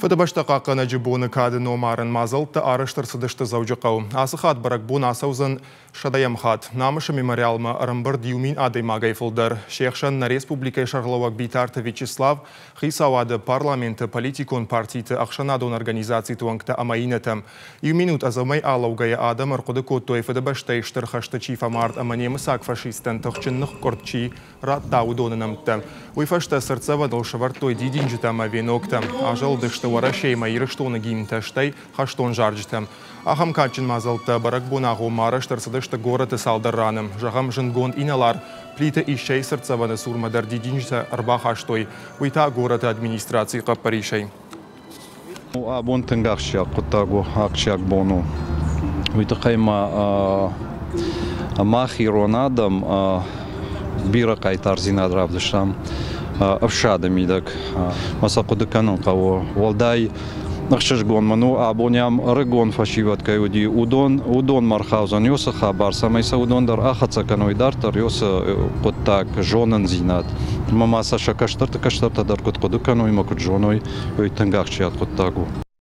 Фыдыбӕстӕ хъахъхъӕнӕджы боны кады номарӕн мадзӕлттӕ арӕзт ӕрцыдысты Дзӕуджыхъӕуы. Ацы хатт бӕрӕгбон ацӕудзӕн 100-ӕм хатт. Намысы мемориалмӕ ӕрӕмбырд 1000 адӕймагӕй фылдӕр. Се хсӕн нӕ республикӕйы сӕргълӕууӕг Битарты Вячеслав, хицауады, парламенты, политикон партиты, ӕхсӕнадон организациты уӕнгтӕ ӕмӕ иннӕтӕ. Иу минут ӕдзӕмӕй алӕугӕйӕ адӕм ӕрхъуыды кодтой, Фыдыбӕстӕйы Стыр хӕсты чи фӕмард ӕмӕ немыцаг фашисттӕн тыхджын ныхкъуырд чи радта, уыдоны нӕмттӕ. Уый фӕстӕ цыртдзӕвӕныл сӕвӕрдтой дидинджытӕ ӕмӕ веноктӕ. Азӕлыдысты Уӕрӕсейы ӕмӕ Ирыстоны гимнтӕ, стӕй хӕстон зарджытӕ. Ахӕм кадджын мадзӕлттӕ бӕрӕгбон агъоммӕ арӕзт ӕрцыдысты горӕты цалдӕр раны. Зӕгъӕм, зындгонд инӕлар Плиты Иссӕйы цыртдзӕвӕны цурмӕ дӕр дидинджытӕ ӕрбахастой. Уый та горӕты администрацийы хъӕппӕрисӕй. Абон тынг ахсджиаг хъуыддаг у, ахсджиаг бон у. Уый тыххӕй ма мах, ирон адӕм, бирӕ хъайтардзинад равдыстам ӕфсады мидӕг. Мӕ сӕ хъуыды кӕнын хъӕуы. Уӕлдай ӕхсызгон мын у, абон ӕм ӕрыгон фӕсивӕд кӕй уыди, уыдон, уыдонмӕ ӕрхаудзӕн уыцы хабар, цӕмӕй сӕ уыдон дӕр ахӕццӕ кӕной дарддӕр уыцы хъуыддаг, зонындзинад. Ӕмӕ ма сӕ сӕ кӕстӕрты кӕстӕртӕ дӕр куыд хъуыды кӕной ӕмӕ куыд зоной, уый тынг ахсджиаг хъуыддаг у.